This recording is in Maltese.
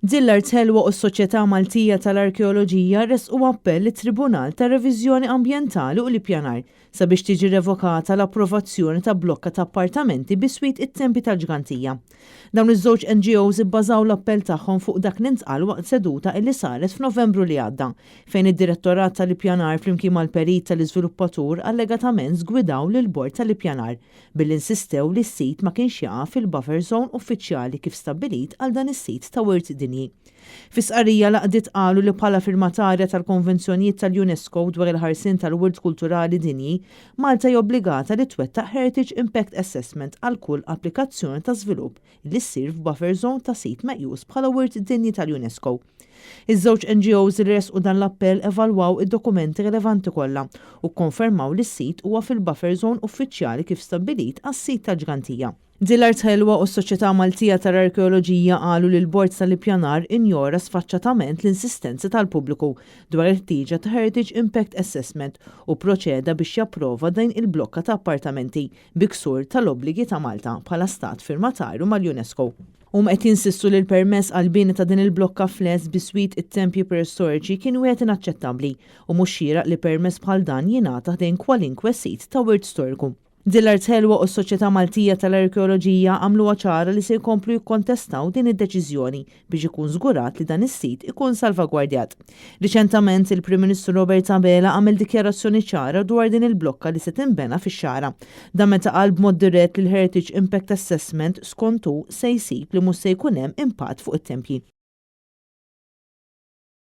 Din l-Art Ħelwa u s-Soċjetà Maltija tal-Arkeoloġija ressqu appell lit-Tribunal tar-Reviżjoni Ambjentali u l-Ippjanar sabiex tiġi revokata l-approvazzjoni ta' blokka ta' appartamenti biswit it-Tempji tal-Ġgantija. Dawn iż-żewġ NGOs ibbażaw l-appell tagħhom fuq dak li ntqal waqt seduta illi saret f'Novembru li għadda, fejn id-Direttorat tal-Ippjanar flimkien mal-Perit tal-Iżviluppatur allegatament żgwidaw lill-Bord tal-Ippjanar billi insistew li s-sit ma kienx jaqa' fil-buffer zone uffiċjali kif stabbilit għal dan is-sit ta' wirt dinji. Fi stqarrija, l-għaqdiet qalu li bħala firmatarja tal-konvenzjonijiet tal-UNESCO dwar il-ħarsien tal-wirt kulturali dinji, Malta hija obbligata li twettaq Heritage Impact Assessment għal kull applikazzjoni ta' żvilupp li ssir f'buffer zone ta' sit meqjus bħala wirt dinji tal-UNESCO. Iż-żewġ NGOs li resqu dan l-appell evalwaw id-dokumenti rilevanti kollha u kkonfermaw li s-sit huwa fil-buffer zone uffiċjali kif stabbilit għas-sit tal-Ġgantija. Din l-Art Ħelwa u s-Soċjetà Maltija tal-Arkeoloġija qalu li l-Bord tal-Ippjanar injora sfaċċatament l-insistenza tal-pubbliku dwar il-ħtieġa ta' Heritage Impact Assessment u proċeda biex japprova din il-blokka ta' appartamenti bi ksur tal-obbligi ta' Malta bħala stat firmatarju mal-UNESCO. Huma qed jinsistu li l-permess għall-bini ta' din il-blokka flats biswit it-tempji preistoriċi kien wieħed inaċċettabbli u mhux xieraq li permess bħal dan jingħata ħdejn kwalinkwe sit ta' wirt storiku. Din l-Art Ħelwa u s-Soċjetà Maltija tal-Arkeoloġija għamluha ċara li se jkomplu jikkontestaw din id-deċiżjoni biex ikun żgurat li dan is-sit ikun salvagwardjat. Riċentament, il-Prim Ministru Robert Abela għamel dikjarazzjoni ċara dwar din il-blokka li se tinbena fix-Xagħra. Dan meta qal b'mod dirett li l-Heritage Impact Assessment skont hu se jsib li mhux se jkun hemm impatt fuq it-tempji.